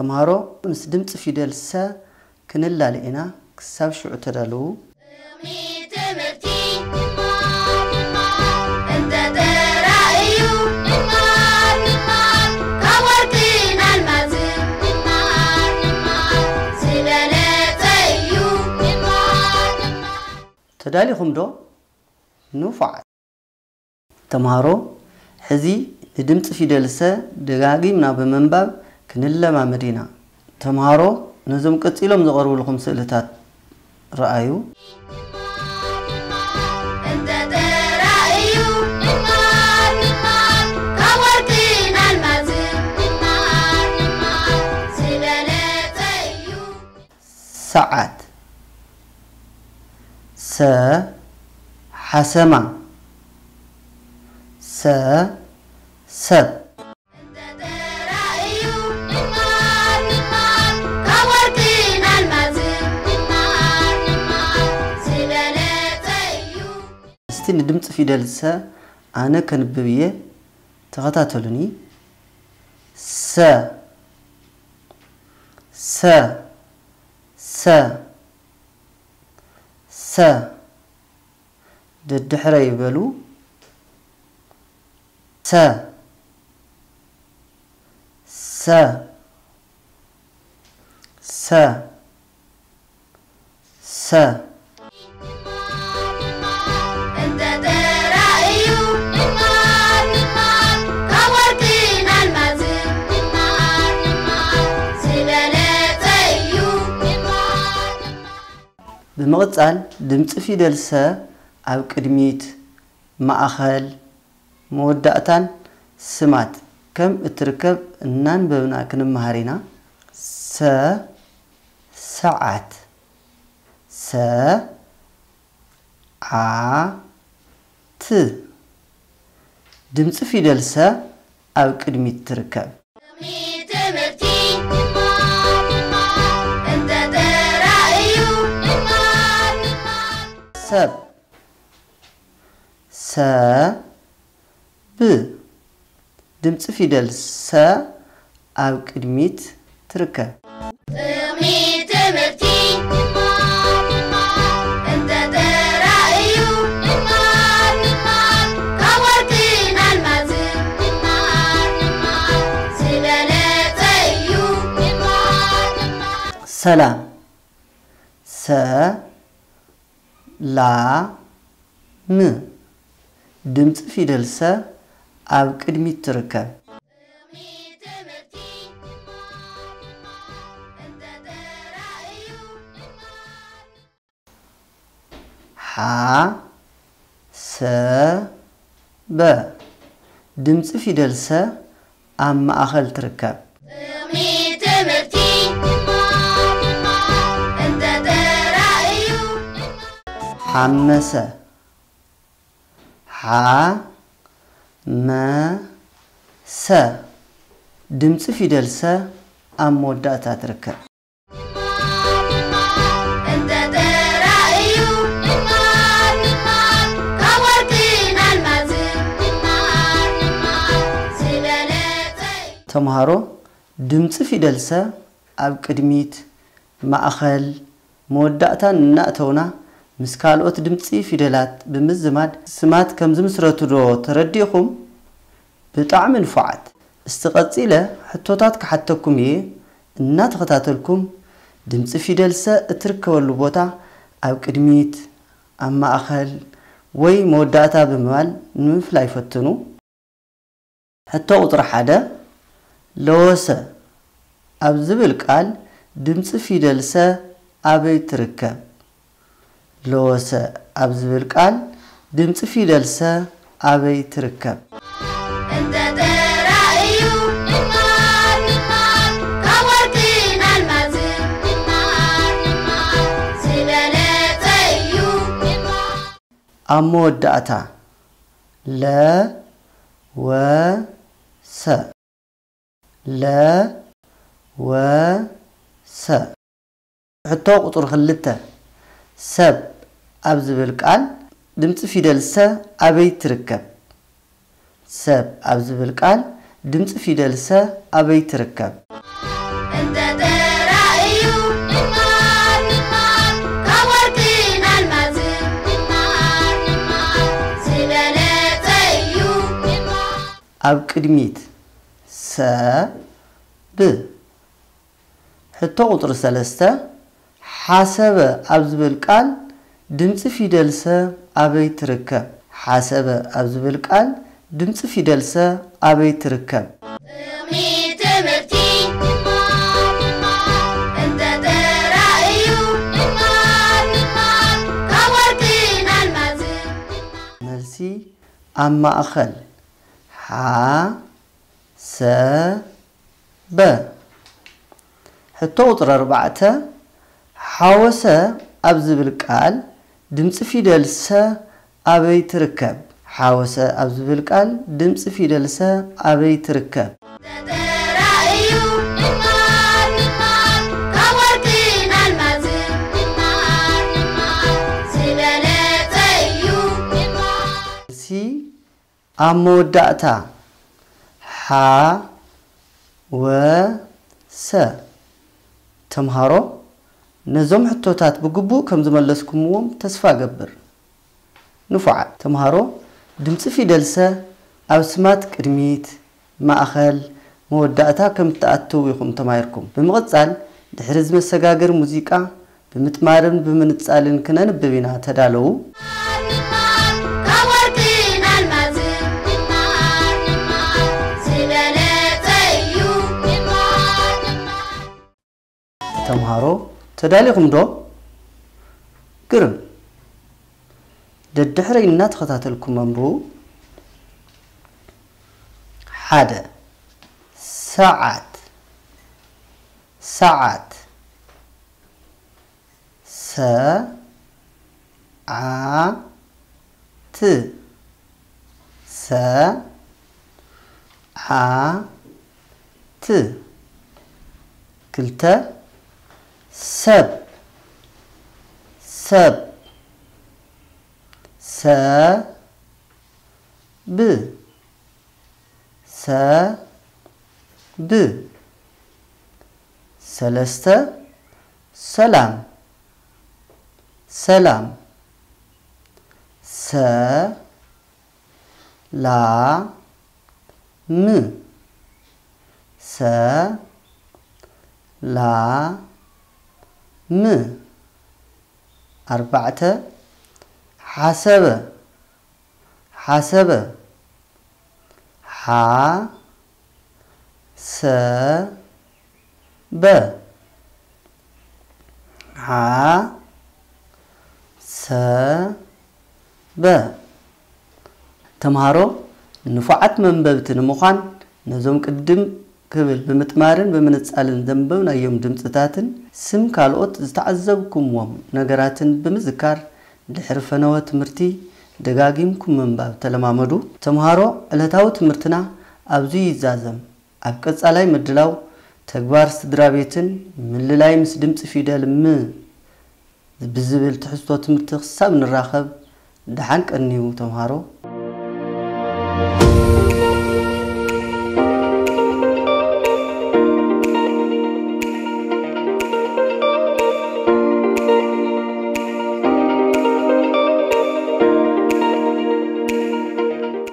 ተምሃሮ፣ ምስ ድምፂ ፊደል ሰ ክንላለ ኢና። ክሳብ ሽዑ ተዳለዉ። ትምህርቲ እንተተራእዩ ካብ ወርቅን ኣልማዝን ዝበለጸ እዩ። ተዳሊኹም ዶ? ንፉዓት ተምሃሮ፣ ሕዚ ንድምፂ ፊደል ሰ ደጋጊምና ብምንባብ ክንለማመድ ኢና። ተምሃሮ፣ ነዞም ቀጺሎም ዝቐርቡልኹም ስእልታት ረኣዩ። እንተተራእዩ ካብ ወርቅን ኣልማዝን ዝበለጸ እዩ። ሰዓት፣ ሰ፣ ሓሰማ፣ ሰ፣ ሰብ። እንተተራእዩ ካብ ወርቅን ኣልማዝን ዝበለጸ እዩ። እስቲ ንድምፂ ፊደል ሰ ኣነ ከንብብ እየ፣ ተኸታተሉኒ። ሰ፣ ሰ፣ ሰ፣ ሰ። ደድሕረይ በሉ። ሰ፣ ሰ፣ ሰ፣ ሰ። እንተተራእዩ ካብ ወርቅን ኣልማዝን ዝበለጸ እዩ። ብምቕጻል ድምፂ ፊደል ሰ ኣብ ቅድሚት፣ ማእኸል፣ መወዳእታን ስማት ከም እትርከብ እናንበብና ክንመሃር ኢና። ሰ፣ ሰዓት፣ ሰ፣ ዓ፣ ት። ድምፂ ፊደል ሰ ኣብ ቅድሚት ትርከብ። ትምህርቲ እንተተራእዩ ሰብ፣ ሰ፣ ብ። ድምፂ ፊደል ሰ ኣብ ቅድሚት ትርከብ። ጥቕሚ ትምህርቲ እንተተራእዩ ካብ ወርቅን ኣልማዝን ዝበለጸ እዩ። ሰላም፣ ሰ፣ ላ፣ ም። ድምፂ ፊደል ሰ ኣብ ቅድሚት ትርከብ። ሓ፣ ሰ፣ በ። ድምፂ ፊደል ሰ ኣብ ማእኸል ትርከብ። ጥቕሚ ትምህርቲ እንተተራእዩ ሓመሰ፣ ሓ፣ መ፣ ሰ። ድምፂ ፊደል ሰ ኣብ መወዳእታ ትርከብ። እንተተራእዩ ካብ ወርቅን ኣልማዝን ዝበለጸ እዩ። ተምሃሮ፣ ድምፂ ፊደል ሰ ኣብ ቅድሚት፣ ማእኸል፣ መወዳእታን እናእተውና ምስ ካልኦት ድምፂ ፊደላት ብምዝማድ ስማት ከም ዝምስረቱ ዶ ተረዲእኹም? ብጣዕሚ ንፉዓት። እስቲ ቀጺለ ሕቶታት ክሓተኩም እየ፣ እናተኸታተልኩም ድምፂ ፊደል ሰ እትርከበሉ ቦታ ኣብ ቅድሚት፣ ኣብ ማእኸል ወይ መወዳእታ ብምባል ንምፍላይ ፈትኑ። ሕቶ ቁጽሪ ሓደ፣ ለወሰ ኣብ ዝብል ቃል ድምጺ ፊደል ሰ ኣበይ ትርከብ? ለወሰ ኣብ ዝብል ቃል ድምጺ ፊደል ሰ ኣበይ ትርከብ? እንተ ተራእዩ ካብ ወርቅን ኣልማዝን ዝበለጸ እዩ። ኣብ መወዳእታ፣ ለ፣ ወ፣ ሰ። ለ፣ ወ፣ ሰ። ሕቶ ቁጽሪ ክልተ፣ ሰብ ኣብ ዝብል ቃል ድምጺ ፊደል ሰ ኣበይ ትርከብ? ሰብ ኣብ ዝብል ቃል ድምጺ ፊደል ሰ ኣበይ ትርከብ? እንተ ኣብ ቅድሚት ሰ ብ። ሕቶ ቁጽሪ ሰለስተ፣ ሓሰበ ኣብ ዝብል ቃል ድምጺ ፊደል ሰ ኣበይ ትርከብ? ሓሰበ ኣብ ዝብል ቃል ድምጺ ፊደል ሰ ኣበይ ትርከብ? ጥቕሚ ትምህርቲ ምምሃር ምምሃር እንተተራእዩ ምምሃር ምምሃር ካብ ወርቅን ኣልማዝን ምምሃር መልሲ ኣብ ማእኸል ሓ ሰ በ። ሕቶ ቁፅሪ ኣርባዕተ፣ ሓወሰ ኣብ ዝብል ቃል ድምፂ ፊደል ሰ ኣበይ ትርከብ? ሓወሰ ኣብ ዝብል ቃል ድምፂ ፊደል ሰ ኣበይ ትርከብ? ተተራእዩ ምምሃር ምምሃር ካብ ወርቅን ኣልማዝን ምምሃር ምምሃር ዝበለጸ እዩ ምምሃር ሲ ኣብ መወዳእታ ሓ ወ ሰ። ተምሃሮ ነዞም ሕቶታት ብግቡእ ከም ዝመለስኩምዎም ተስፋ እገብር። ንፉዓት ተምሃሮ ድምፂ ፊደል ሰ ኣብ ስማት ቅድሚት፣ ማእኸል፣ መወዳእታ ከም እትኣትው ኢኹም ተማሂርኩም። ብምቕፃል ድሕሪ እዚ መሰጋገሪ ሙዚቃ ብምጥማርን ብምንፃልን ክነንብብ ኢና። ተዳለዉ። ካብ ወርቅን ኣልማዝን ዝበለጸ እዩ ተምሃሮ ተዳሊኹም ዶ? ግርም። ደድሕረይ እናተኸታተልኩም ኣንብቡ። ሓደ ሰዓት ሰዓት ሰ ዓ ት ሰ ዓ ት ክልተ ሰብ ሰብ ሰ ብ ሰ ብ ሰለስተ ሰላም ሰላም ሰ ላ ም ሰ ላ ም ኣርባዕተ ሓሰበ ሓሰበ ሓ ሰ በ ሓ ሰ በ ተምሃሮ ንፉዓት መንበብቲ ንምዃን ነዞም ቅድም ክብል ብምጥማርን ብምንጻልን ዘንበብናዮም ድምጽታትን ስም ካልኦት ዝተዓዘብኩምዎም ነገራትን ብምዝካር ድሕሪ ፈነወ ትምህርቲ ደጋጊምኩም ምንባብ ተለማመዱ። ተምሃሮ ዕለታዊ ትምህርትና ኣብዚ ይዛዘም። ኣብ ቀጻላይ ምድላው ተግባር ስድራ ቤትን ምልላይ ምስ ድምጺ ፊደል ም ብዝብል ትሕዝቶ ትምህርቲ ክሳብ ንራኸብ ደሓን ቀንዩ ተምሃሮ።